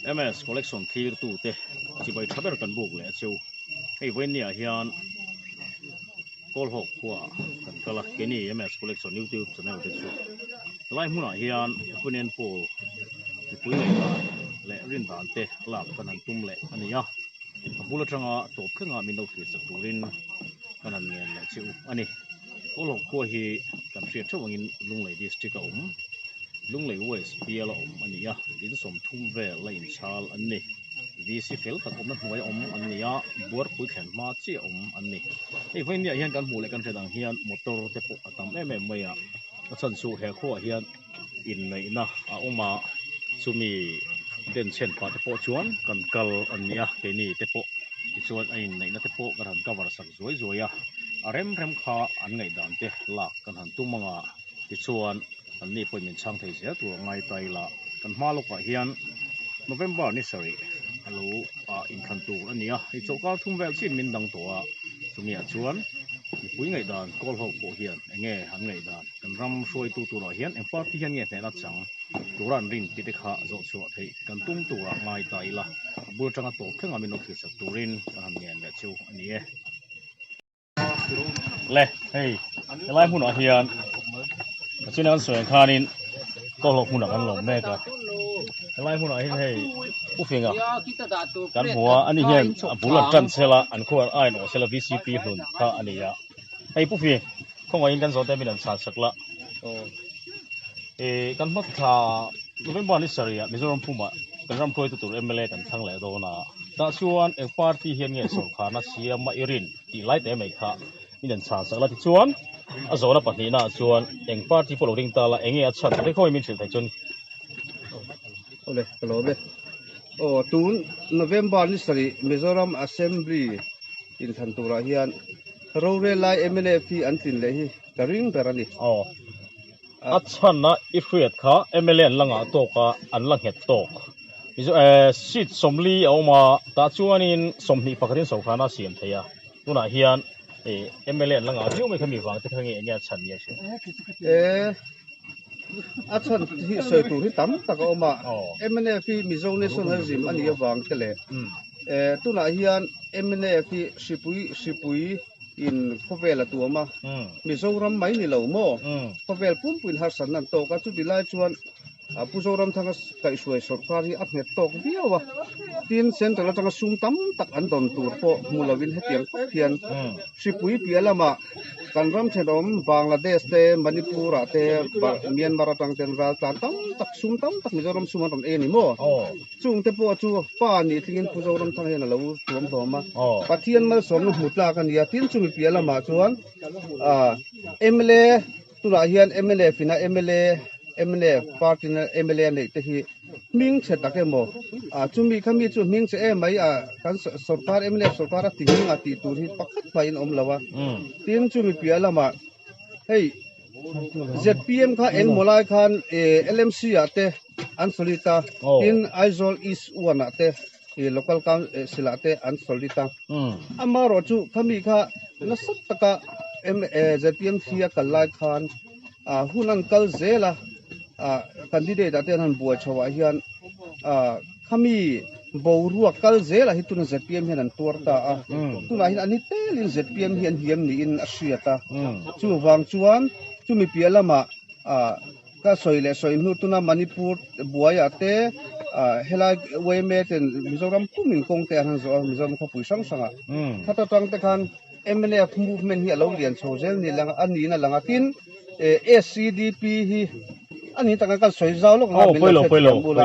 MS Collection thlirtute chibai tha ber kan buk leh a cheu. Hei vawiinniah hian Kawlhawk khuaah kan kal a, keini MS Collection YouTube channel te chu helai hmunah hian opinion poll mipui ngaihdan leh rindan te lak kan han tum leh a ni a, a bul atanga tawp thlengah min lo thlir chak turin kan han ngen leh che u a ni. Kawlhawk khua hi kan hriat theuh angin Lunglei District a awm. Lunglei West bial a awm a ni a, in 30 vel la inchhal an ni. VC fel tak awmna hnuai awm an ni a, buarpui thlen hma chiah awm an ni. Hei vawiinniah hian kan hmuh leh kan hriat ang hian motor te pawh a tam em em mai a, a chhan chu he khuaah hian inneihna a awm a, chumi denchhen pah te pawh chuan kan kal an ni a, keini te pawh tichuan a inneihna te pawh kan han cover sak zuai zuai a, a rem rem kha an ngaihdan te lak kan han tum ang a. Tichuan, anni pawhin min chhang thei zel tur a ngai ta ila, kan hma lawkah hian November ni sarih a lo ah inthlan tur a ni a, hei chawlhkar thum vel chiin min dang tawh a, chumiah chuan mipui ngaihdan kawl ho pawh hian eng nge an ngaihdan, kan ram hruaitu turah hian eng party hian nge hnehna chang tura an rin tih te kha zawh chhuah theih kan tum turah ngai ta ila, a bul atanga tawp thlengah min lo thlir sak turin kan han ngen leh chu a ni e. Le hei helai hmunah hian kachin an sawi ang khanin kawlhawk hmunah kan lawm mek a helai hmunah hian hei ufinga kan hmu a ani hian a bul an tan chela an khuar a in awh sela VCP hlun kha a ni a hei pufing khawngaihin kan zawhte min an chhan sak la eh kan hma thla November ni sarih ah Mizoram pumah kan ram hruaitu tur MLA kan thlang leh dawn a tah chuan eng party hian nge sawrkharna siam a i rin tih lai te mai kha min an chhan sak la tichuan a zawhna pahnihna ah chuan eng party pawh lo ring ta la eng nge a chhan tih te khawi min hrilh theih chuan Awle ka lawm e. Aw tun November ni sarih Mizoram Assembly inthlan turah hian rorel lai mnf hi an tlin leh hi ka ring ber a ni. Aw a chhanna i hriat kha mla an la ngah tawk a an la nghet tawk seat 40 a awm a tah chuanin 20 pakhatin sawrkharna a siam thei a tunah hian mla an la ngah viau mai kha mi vang te kha nge enge a chhan ni a hriat. A chhan hi sawi tur hi tam tak a awm a mnf hi Mizo nationalism a nih avang te leh tunah hian mnf hi hripui hripui in khawvel a tuam a Mizoram mai ni lo maw khawvel pumpuiin harsatna an tawk a chuti lai chuan Pu Zoramthanga kaihhruai sawrkar hi a nghet tawk viau a tin central atanga sum tam tak an dawn tur pawh hmu lovin hetiang khawp hian hripui piah lamah kan ram thenawm Bangladesh te Manipur ah te Myanmar atang ten ral tlan tam tak sum tam tak Mizoram sum an rawn ei a ni maw chung te pawh chu pa nih thlengin Pu Zoramthanga hian a lo tuam hlawm a Pathian malsawmna hmu tlak a ni a tin chumi piah lamah chuan mla tunah hian mnf ina mla mnf party na mla neih te hi hming chhe tak emaw ah chumi kha mi chu hming chhe em mai ah kan sawrkar mnf sawrkar a ti hming a tih tur hi pakhat hmaiin awm lo a tin chumi piah lamah hei zpm kha engmaw lai khan lmc ah te an solid a tin Aizawl East 1 ah te local council ah te an solid a amaherawh chu khami kha nasa taka zpm thi a kal lai khan hun an kal zel a candidate ah te an han buai chho ah hian khami boruak kal zel ah hi tuna zpm hian an tuar ta a tunah hian ani telin zpm hi an hiam niin a hriat a chuvang chuan chumi piah lamah ka sawi leh sawi hnu tuna Manipur buaiah te helai yma ten Mizoram pumin kawng te an han zawh a Mizoram khawpui hrang hrangah khata tang te khan mnf movement hi a lo lian chho zel ni lang a niin a lang a tin SCDP hi a ni taka kan sawi zau lawk anga min lo hrethiam bula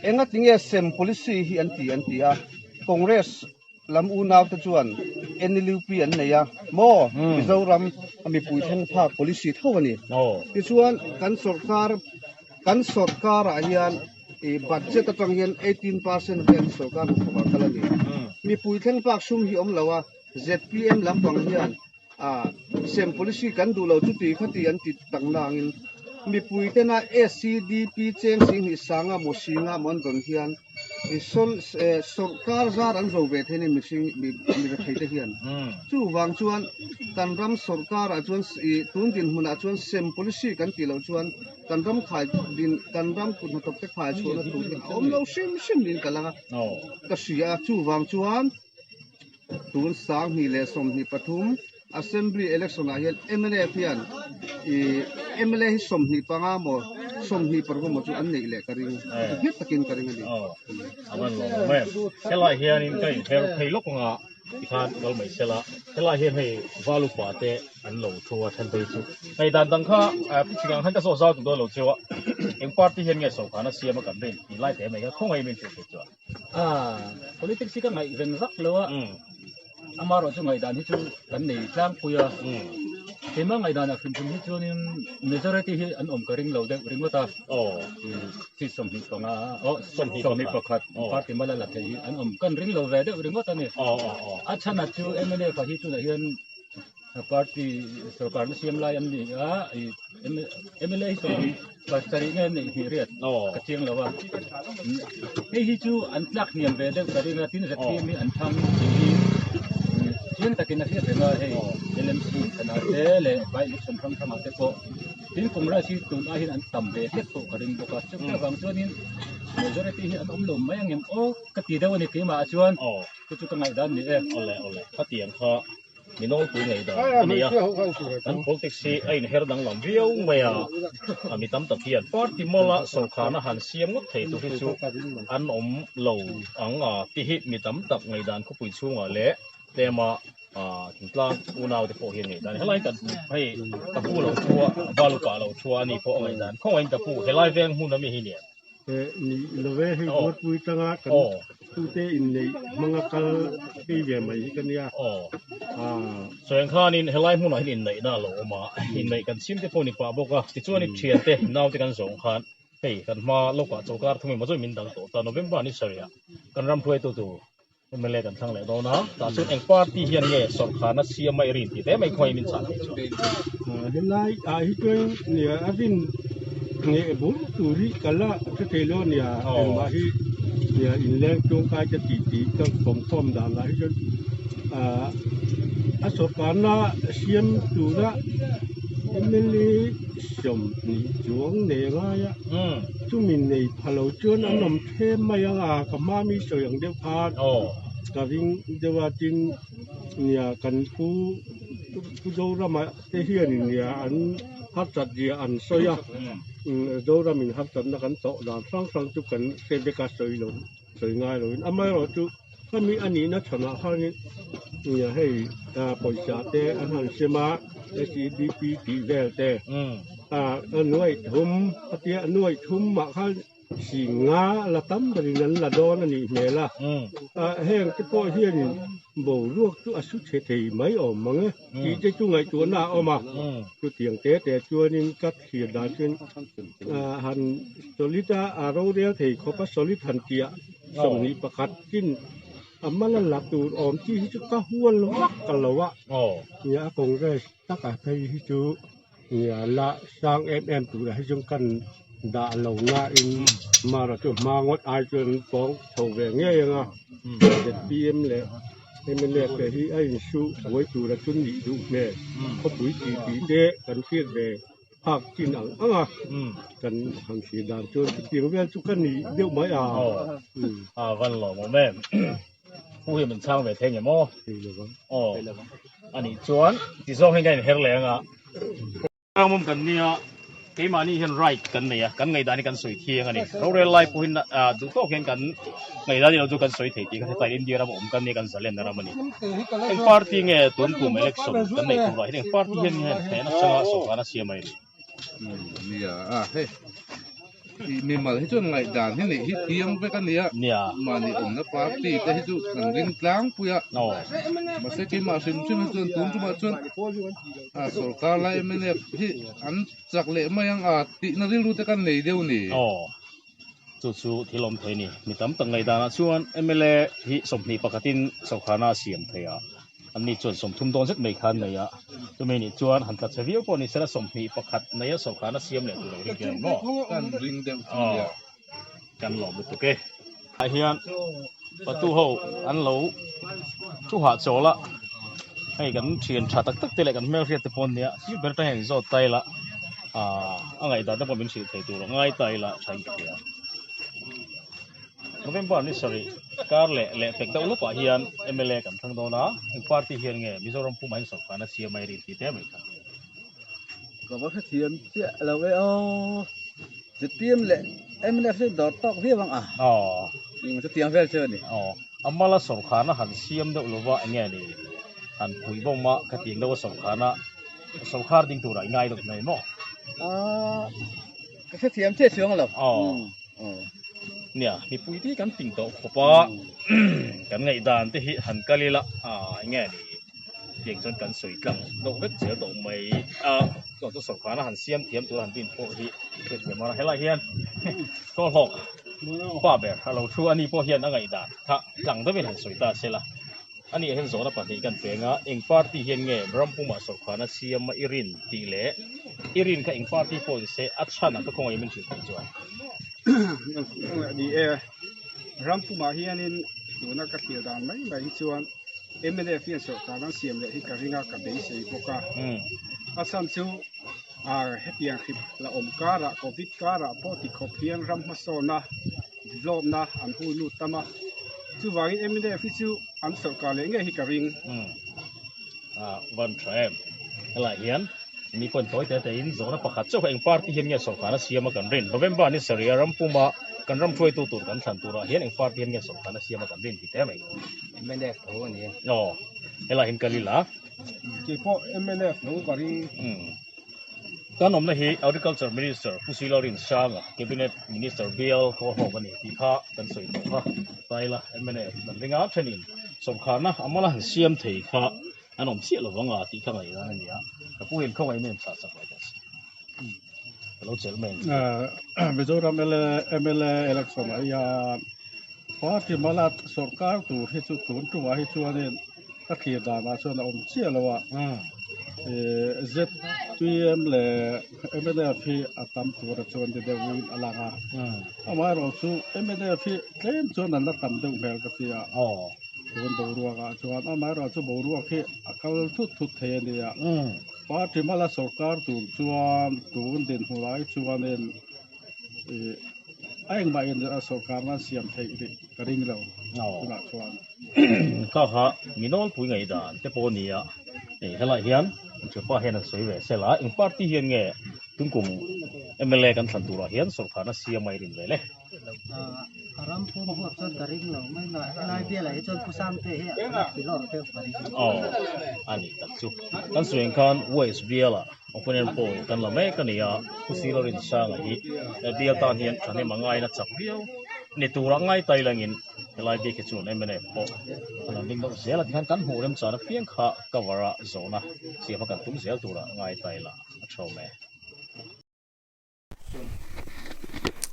enga tinge sem policy hi an ti an ti a Congress lam unau te chuan NLUP an nei a maw Mizoram a mipui thleng phak policy tho a ni tichuan kan sawrkar kan sawrkarah hian ih budget atang hian 18% vel hi sawrkar hnathawkah kal a ni mipui thleng phak sum hi awm lo a zpm lampang hian ah sem policy kan duh lo chuti khati an ti tak nangin mipui tena SCDP cheng sing hnih sanga maw singa maw an dawn hian. I sawrkar zar an zo ve thei a ni mihring mi rethei te hian. Chuvang chuan kan ram sawrkarah chuan i tun dinhmunah chuan sem policy kan tih loh chuan kan ram khai din kan ram kut hnathawk te khai chhuahna tur hi a awm lo hrim hrim niin ka lang a, ka hria a. Chuvang chuan tun 2023 Assembly election ah hian mnf hian ih mla hi 25 maw 26 maw chu an neih leh ka ring nghet takin ka ring a ni. A van lawm awm em. Helai hianin ka inher phei lawk anga tikhan kal mai sela helai hian hei val upa te an lo thu a then phei chu hei dan dang kha pu chhingang khan ka saw zau tuk dawn lo cheu a eng party hian nge sawrkhan a siam a kan rin tih lai te mai kha khawngaih min hrilh thei chuan. Politics hi ka ngaihven vak lo a. Amaherawh chu ngaihdan hi chu kan nei tlangpui a, keimah ngaihdanah hrim hrim hi chuanin majority hi an awm ka ring lo deuh ringawt a, seat 25 aw 21 party mala la thei hi an awm kan ring lo ve deuh ringawt a ni. A chhan a chu mnf ah hi tunah hian party sorkarna siam lai an ni a, mla hi 27 nge neih hnih riat ka chiang lo a, hei hi chu an tlak hniam ve deuh ka ring a, tin ZPM hi an thang tih hi chiang takin a hriat reng a, hei LMC inthlanah te leh by election hrang hrangah te pawh tin Congress hi tun ai hian an tam ve hlek pawh ka ring bawk a, chutiang avang chuanin majority hi an awm lo mai ang em aw ka ti deuh a ni keimah ah chuan chu chu ka ngaihdan ni e. Awle awle khatiang kha. Mi nawlpui ngei dan a ni a, kan politics hi a inher danglam viau mai a, a mi tam tak hian party mawla sawrkharna han siam ngawt thei tur hi chu an awm lo ang a tih hi mi tam tak ngaihdan khawpui chhungah leh tlema thingtlang unau te pawh hian ngaihdan helai kan hei ka pu lo thu a baluka lo thu a ni pawh a ngaihdan khawngaihin ka pu helai veng hmun ami hi nia. Ni love hei Buatpui tanga kan tute inneih hmanga kal phei ve mai hi ka nia. Sawiang khanin helai hmunah hian inneihna a lo awm a, inneih kan chim te pawh ni pah bawk a, tichuan i thiante naute kan zawng khan hei kan hma lawkah chawlhkar thum emaw zawih min dang tawh ta November ni sarih ah kan ram hruaitu tur MLA kan thlang leh dawn a, tah chuan eng party hian nge sawrkharna siam a i rin tih te mai khawiin min chah thei chuan. Helai ah hi chuan nia a rin nge bur tur hi ka la hre thei lo nia engmah hi nia inleng tawngkai te tih tih ka kawmkhawm dan lah hi chuan a sawrkarna siam tura MLA 20 chuang nei ngai a chumi nei pha lo chuan an awm He mai anga ka hma mi sawi ang deuh khan ka ring deuh a tin nia kan pu pu Zorama te hianin nia an harsat zia an sawi a Zoramin harsatna kan tawh dan hrang hrang chu kan hre vek a sawi lo sawi ngai loin amaherawhchu khami a nihna chhanah khanin nia hei pawisa te an han sem a SEDP tih vel te a nuaih thum a tia nuaih thum mah khan Singa la tam berin an la dawn a nih hmel a, heng te pawh hianin boruak chu a su chhe thei mai awm mang e tih te chu ngaihtuahna a awm a, chutiang te te chuanin ka thlir dan chuan han solid a, a rorel thei khawp a solid han tih ah 21 chin a mal a la tur awm chi hi chu ka hual vak ka lo a, nia Congress taka phei hi chu. Nia la sang em em turah hi chuan kan dah lo nain mara chu hma ngawt ai chuan an pawng chho ve ngei ang a, zpm leh mla te hi a insu buai tura chu nih duh hmel khawpui tih tih te kan hriat ve phak chin ang ang a, kan han thlir dan chuan chutiang vel chu ka ni deuh mai a. A van lawmawm em. Pu hi min chhang ve thei nge maw? Aw. Anih chuan ti zawng hian ka inher leh anga. Ramawm kan nia keimahni hian right kan nei a, kan ngaihdan hi kan sawi thiang a ni. Rorel lai pawhin duh tawk hian kan ngaihdan hi lo chu kan sawi thei tih ka hre ta, India ram a awm kan nia kan zalenna ram a ni. Eng party nge tun kum election kan neih turah hian eng party hian nge hna changa sawrkar a siam a ni? Nia a hei ih mimal hi chuan ngaihdan hi neih hi thiam vek a nia Nia. mahni awmna party te hi chu kan ring tlangpui a Aw. mahse keimah hrim hrim hi chuan tun tumah chuan a sorkar lai mnf hi an chak leh mai ang a tihna rilru te kan nei deuh ni. Aw. Chu chu thil awm thei a ni. Mi tam tak ngaihdanah chuan mla hi 21 in sawrkharna a siam thei a, anni chuan 30 dawn zet mai khan nei a, chumi nih chuan han tla chhe viau pawh ni sela 21 neia sawrkharna siam leh tur lo ring hian maw? Kan ring deuh chu nia. Kan lawm lutuk e. Ah hian patu ho an lo thu hahchawl a hei kan thian tha tak tak te leh kan hmelhriat te pawh an nia thil ber atang hian in zawt ta ila ah a ngaihdan te pawh min hrilh thei tur a ngai ta ila tha in ka hria November ni sarih kar leh leh pek deuh lawkah hian mla kan thlang dawn a eng party hian nge Mizoram pumah hian sawrkharna siam a i rin tih te mai kha. Ka va hrethiam chiah lo e aw. ZPM leh mnf chu dawr tawk viau ang a. Aw. Chutiang vel chu a ni. Aw. A mala sawrkharna han siam deuh lova eng nge ni han pui bawm a khatiang deuha sawrkharna sawrkhar ding turah i ngai deuh mai maw? Aaa ka hrethiam chiah chuang lo. Aw. Nia mipui te hi kan ping tawh khawp a kan ngaihdan te hi han kal ila eng nge ni. Tiang chuan kan sawi tlang deuh vek zel tawh mai a, chuan chu sawrkharna han siam thiam tur han rin pawh hi hriat thiam a, helai hian Kawlhawk pa ber a lo thu a ni pawh hian a ngaihdan kha tlang deuhin han sawi ta se la, ani ah hian zawhna pahnih kan peng a, eng party hian nge Rampumah sawrkharna siam a i rin tih leh i rin kha eng party pawh in se a chhan ah ka khawngaih min hrilh theih chuan. Ni e, Rampumah hianin tuna ka thlir dan mai mai hi chuan mnf hian sorkar an siam leh hi ka ring a, ka beisei bawk a. A chhan chu hetiang hrip la awm karah covid karah pawh tikhawp hian ram hmasawnna develop na an hui lut tam a. Chuvangin mnf hi chu an sorkar leh ngei hi ka ring. Van tha em. Helaiah hian mi pawhin tawi te te in zawhna pakhat chauh kha eng party hian nge sorkarna siam a kan rin. November ni sarih a ram puma kan ram hruaitu tur kan thlan turah hian eng party hian nge sorkarna siam a kan rin ti te mai. Mnf tho a ni. Aw helaiah hian kal ila. Keipawh mnf tho ka ring. Kan awmna hi Agriculture Minister Pu Silo Rinsanga Cabinet Minister bial khaw hlawk a ni tih kha kan sawi tawh kha. Taila mnf kan ring a thenin sawrkharna a mala han siam thei kha an awm chiah lo vang a tih kha ngaih dan a ni a. Ka pu hian khawngaih em chah chak lai ta si. Ka lo chelh mai ang chu. Mizoram mla election ah hian party mala sawrkar tur hi chu tun tumah hi chuanin ka thlir danah chuan a awm chiah lo a, ZPM leh mnf hi a tam tura chuan ni deuhin a lang a, amaherawhchu mnf hi tlem chuan an la tam deuh hmel ka ti a, tun boruakah chuan amaherawhchu boruak hi a kal thut thut thei a nia, party hmala sawrkar tur chuan tun dinhmun ai chuanin ih a engmah in sawrkar nan siam theih rih ka ring lo tunah chuan. Kha kha mi nawlpui ngaihdan te pawh a ni a, hei helaiah hian Thianpa hian an sawi ve sel a, eng party hian nge tunkum mla kan thlan turah hian sawrkharna siam a i rin ve le? A ram pum huap chuan ka ring lo mai a, helai bialah hi chuan Pu Sangte hi a la ti lawr deuh ka ring. Aw a ni tak chu kan sawi ang khan West bialah Opponent poll kan la mek a ni a, Pu Silo Rinsanga hi bial tan hian thahnem a ngaina chak viau ni tura ngai tai langin helai bik hi chuan mnf pawh an han ding deuh zel a tikhan kan hmuh remchana piang kha cover a zawhna siam a kan tum zel tura ngai tai la a tha awm e.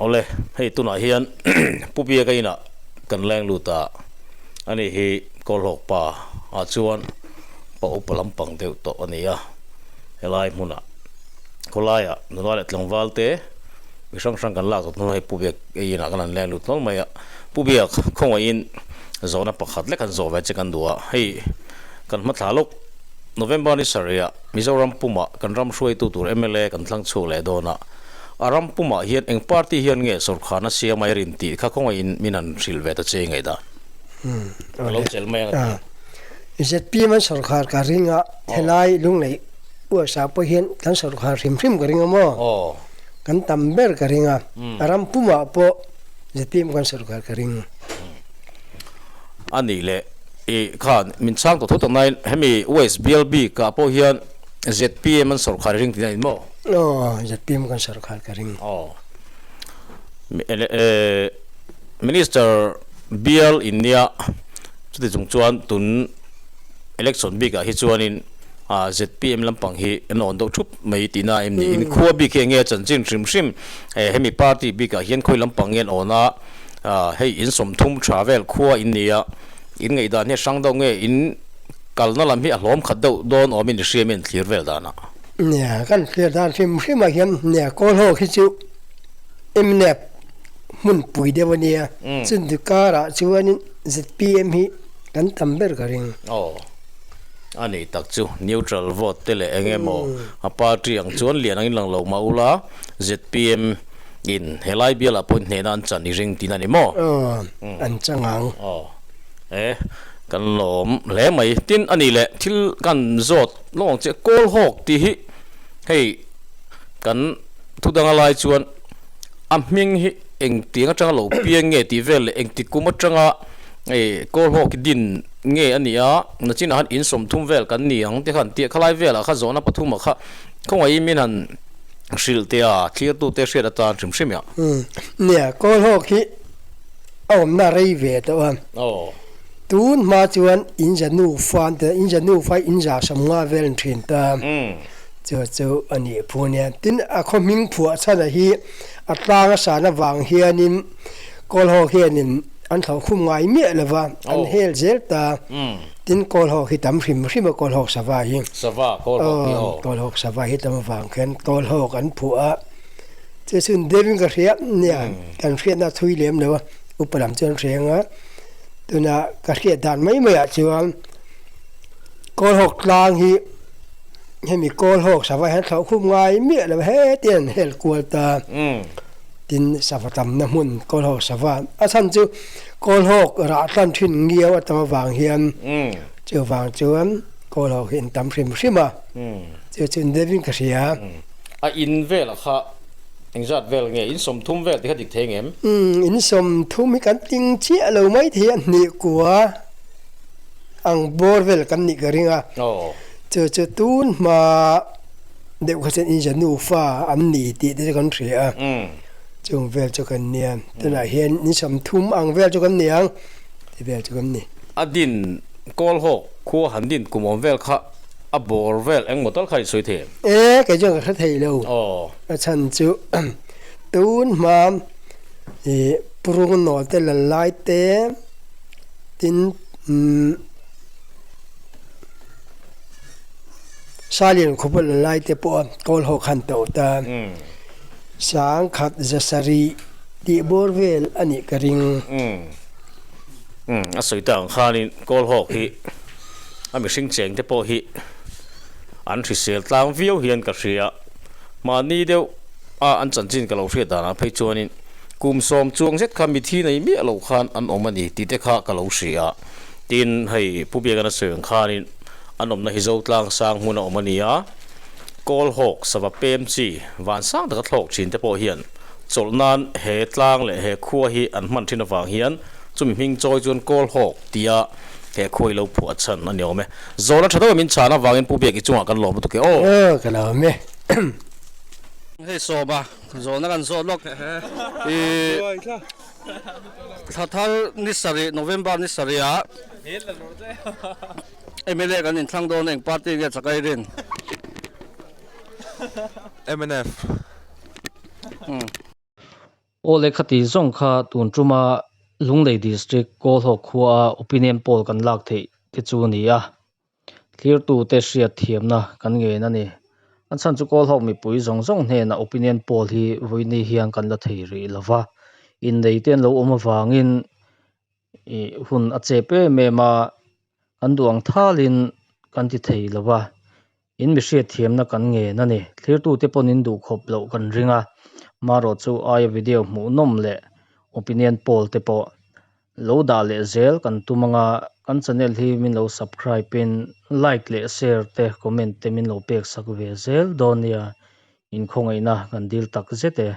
Awle, hei tunah hian Pu Biaka inah kan leng lut a, ani hi Kawlhawk pa ah chuan pa upa lampang deuh tawh a ni a, helai hmunah khawlaiah nula leh tlangval te mi hrang hrang kan lak tawh hnu hei Pu Biaka inah kan han leng lut hlawl mai a, Pu Biak khawngaihin zawhna pakhat lek han zawh ve che kan duh a, hei kan hmathla lawk November ni sarih ah Mizoram pumah kan ram hruaitu tur mla kan thlang chhuak leh dawn a, a ram pumah hian eng party hian nge sawrkharna siam a i rin tih kha khawngaihin min han hrilh ve ta che i ngaihdan. Ka lo chelh mai ang a ti. ZPM an sawrkhar ka ring a, helai Lunglei uaisa pawh hian kan sawrkhar hrim hrim ka ring a maw? Kan tam ber ka ring a, a ram pumah pawh ZPM kan sawrkhar ka ring. A nih leh I khan min chhang tawh tho tak nain hemi West bial bik ah pawh hian zpm an sawrkhar i ring tih na in maw? Aw, zpm kan sawrkhar ka ring. Aw. Minister bial in nia chuti chung chuan tun election bik ah hi chuanin zpm lampang hi an awn deuh thup mai tih na em ni? In khua bik hi eng nge chanchin hrim hrim hemi party bik ah hian khawi lampang nge an awn a? Hei in 30 tha vel khua in ni a, in ngaihdan hi a hrang deuh nge in kalna lam hi a hlawm khat deuh dawn awmin i hria min thlir vel danah. Nia, kan thlir dan hrim hrimah hian nia Kawlhawk hi chu mnf hmun pui deuh a nia. Chumi karah chuanin zpm hi kan tam ber ka ring. Aw. A nih tak chu neutral vote te leh eng emaw a party ang chuan lian angin lang lo mah ula zpm in helai bialah pawhin hnehna an chan i ring tihna a ni maw? Aw, an chang ang. Aw, e kan lawm hle mai. Tin a nih leh thil kan zawt lawk ang che Kawlhawk tih hi hei kan thudanga lai chuan a hming hi engtiang atanga lo piang nge tih vel leh engti kum atanga hei Kawlhawk hi din nge a nih a, nachinah khan in sawmthum vel kan ni ang te khan tih khalai velah kha zawhna pathumah kha khawngaih min han hrilh teh a, thlirtute hriat atan hrim hrim a. Nia, Kawlhawk hi a awmna rei ve tawh a. Aw. Tun hma chuan inza nufa an ti a, inza nufa hi inza sawmnga vel an thin ta. Chu chu a nih phu nia. Tin, a khaw hming phuah chhana hi a tlang a san avang hianin Kawlhawk hianin an thlauh khum ngai miah lo va, an hel zel ta. Tin, Kawlhawk hi tam hrim hrim a, Kawlhawk sava hi. Sava, Kawlhawk hi aw. Kawlhawk sava hi tam avang khian Kawlhawk an phuah a. Chu chu devin ka hria nia, kan hriatna a thui lem lo a, upa lam chuan hria ang a. Tuna ka hriat dan mai maiah chuan Kawlhawk tlang hi hemi Kawlhawk sava hian thlauh khum ngai miah lo hetiang an hel kual ta. Tin sava tamna hmun Kawlhawk sava a chhan chu Kawlhawk rah tlan thin ngiau a tam avang hian chuvang chuan Kawlhawk hi an tam hrim hrim a, chu chu devin ka hria. A in velah kha engzat vel nge? In sawmthum vel ti kha dik thei ngem? Umm, in sawmthum hi kan tling chiah lo mai thei a, hnih kua ang bawr vel kan nih ka ring a. Chu chu tun hma deuh kha chuan inza nufa an ni tih te chu kan hria a, chung vel chu kan nia. Tunah hian in sawmthum ang vel chu kan ni ang ti vel chu kan ni. A din Kawlhawk khua han din kum awm vel kha a bawr vel engmaw tal kha i sawi thei em? E, kei chuan ka hre thei lo. A chhan chu tun hma i purung nawl te lal lai te tin umm Salian khupa lal lai te pawh a kawl ho khan to ta. Sangkhat zasarih tih bawr vel a nih ka ring. Umm a sawi ta ang khanin kawl hawk hi a mihring cheng te pawh hi an hrisel tlang viau hian ka hria. Mahni deuh a an chanchin ka lo hriat danah phei chuanin kum sawm chuang zet kha mithi nei miah lo khan an awm a ni tih te kha ka lo hria. Tin, hei Pu Biakana sawi ang khanin an awmna hi Zotlang sang hmun a awm a ni a, kawl hawk sava pem chi van sang taka thlawk thin te pawh hian chawlh nan he tlang leh he khua hi an hman thin avang hian chumi hming chawi chuan kawl hawk tia He khuai lo phuah chhan a ni awm e. Zawhna tha deuh min chhan avangin Pu Biaki chungah kan lawm lutuk e aw. Aw ka lawm e. Hei sawma zawhna kan zawt lawk i thla thar ni sarih November ni sarih ah mla kan inthlang dawn eng party nge chakai rin? Mnf. Aw lehkha ti zawng kha tun tuma Lunglei District Kawlhawk khua a opinion poll kan lak theih te chu a ni a, thlirtute hriat thiamna kan ngen a ni. A chhan chu Kawlhawk mipui zawng zawng hnenah opinion poll hi vawiini hian kan la thei rih lo va, innei te an lo awm avangin ih hun a chep em em a, kan duh ang thalin kan ti thei lo va. In mi hriatthiamna kan ngen a ni. Thlirtute pawn in duh khawp loh kan ring a, marawh chu aia video hmuhnawm leh opinion poll te pawh lo dah leh zel kan tum anga kan channel hi min lo subscribe in like leh share te comment te min lo pek sak ve zel dawn nia, in khawngaihna kan dil tak zet e.